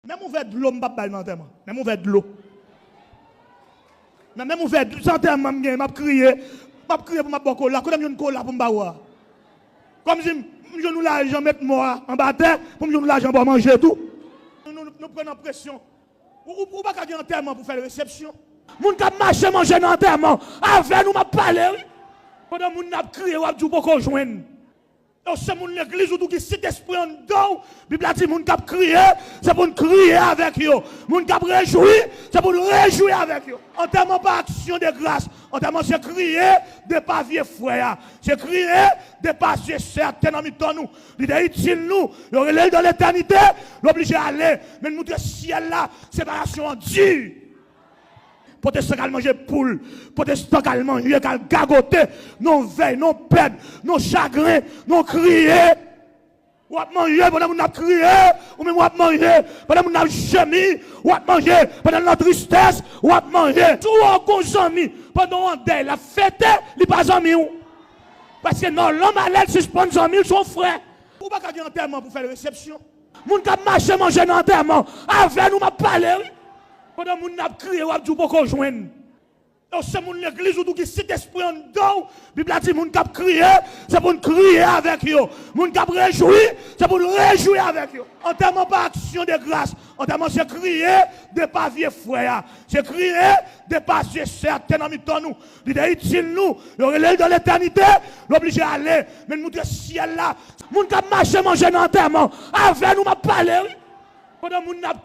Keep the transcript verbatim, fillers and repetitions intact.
Menm yon vè dlo m p ap bay nan antèman. Menm yon vè dlo. Nan menm yon vè dlo, se antèman m gen, m ap kriye. M ap kriye pou m ap bò kola. Kote m jwenn kola pou m ba ou a? Kòmsi m jwenn yon lajan met mò a anba tè pou m jwenn yon lajan ba w manje tou. Nou, nou, nou pran nan presyon. Ou, ou, ou pa ka gen antèman pou fè l resepsyon. Moun k ap mache manje nan antèman, avè nou m ap pale, wi. Pandan moun nan ap kriye, w ap di w poko jwenn. Yo, se moun legliz ou tou ki Sentespri anndan w. Bib la di moun k ap kriye, se pou n kriye avèk yo. Moun k ap rejwi, se pou n rejwi avèk yo. Antèman pa aksyon de gras. Antèman se kriye depa vye frè a. Se kriye depa vye sè a ki te nan mitan nou. Li te itil nou. Yo rele l dan letènite. L oblije ale. Men n moutre syèl la, separasyon an di. Pwotestan k al manje poul. Pwotestan k al manje, k al gagote. Non vèy, non pèn, non chagren, non kriye. W ap manje pandan moun ap kriye. Ou menm w ap manje pandan moun ap jemi. W ap manje pandan l nan tristès. W ap manje. Si w wè yon zanmi pandan w an dèy, l ap fete, li pa zanmi w. Paske nan lanmò malè, l sispann zanmi l, se yon frè. Ou pa ka gen antèman pou fè l resepsyon. Moun k ap mache manje nan antèman, avè nou m ap pale, wi. Pandan moun nan ap kriye, w ap di w poko jwenn. Yo, se moun legliz ou tou ki Sentespri anndan w. Bib la di moun k ap kriye, se pou n kriye avèk yo. Moun k ap rejwi, se pou n rejwi avèk yo. Antèman pa aksyon de gras. Antèman se kriye depa vye frè a. Se kriye depa vye sè a ki te nan mitan nou. Li te itil nou. Yo rele l dan letènite. L oblije ale. Men n moutre syèl la. Moun k ap mache manje nan antèman, avè nou m ap pale, wi. Pandan moun nan ap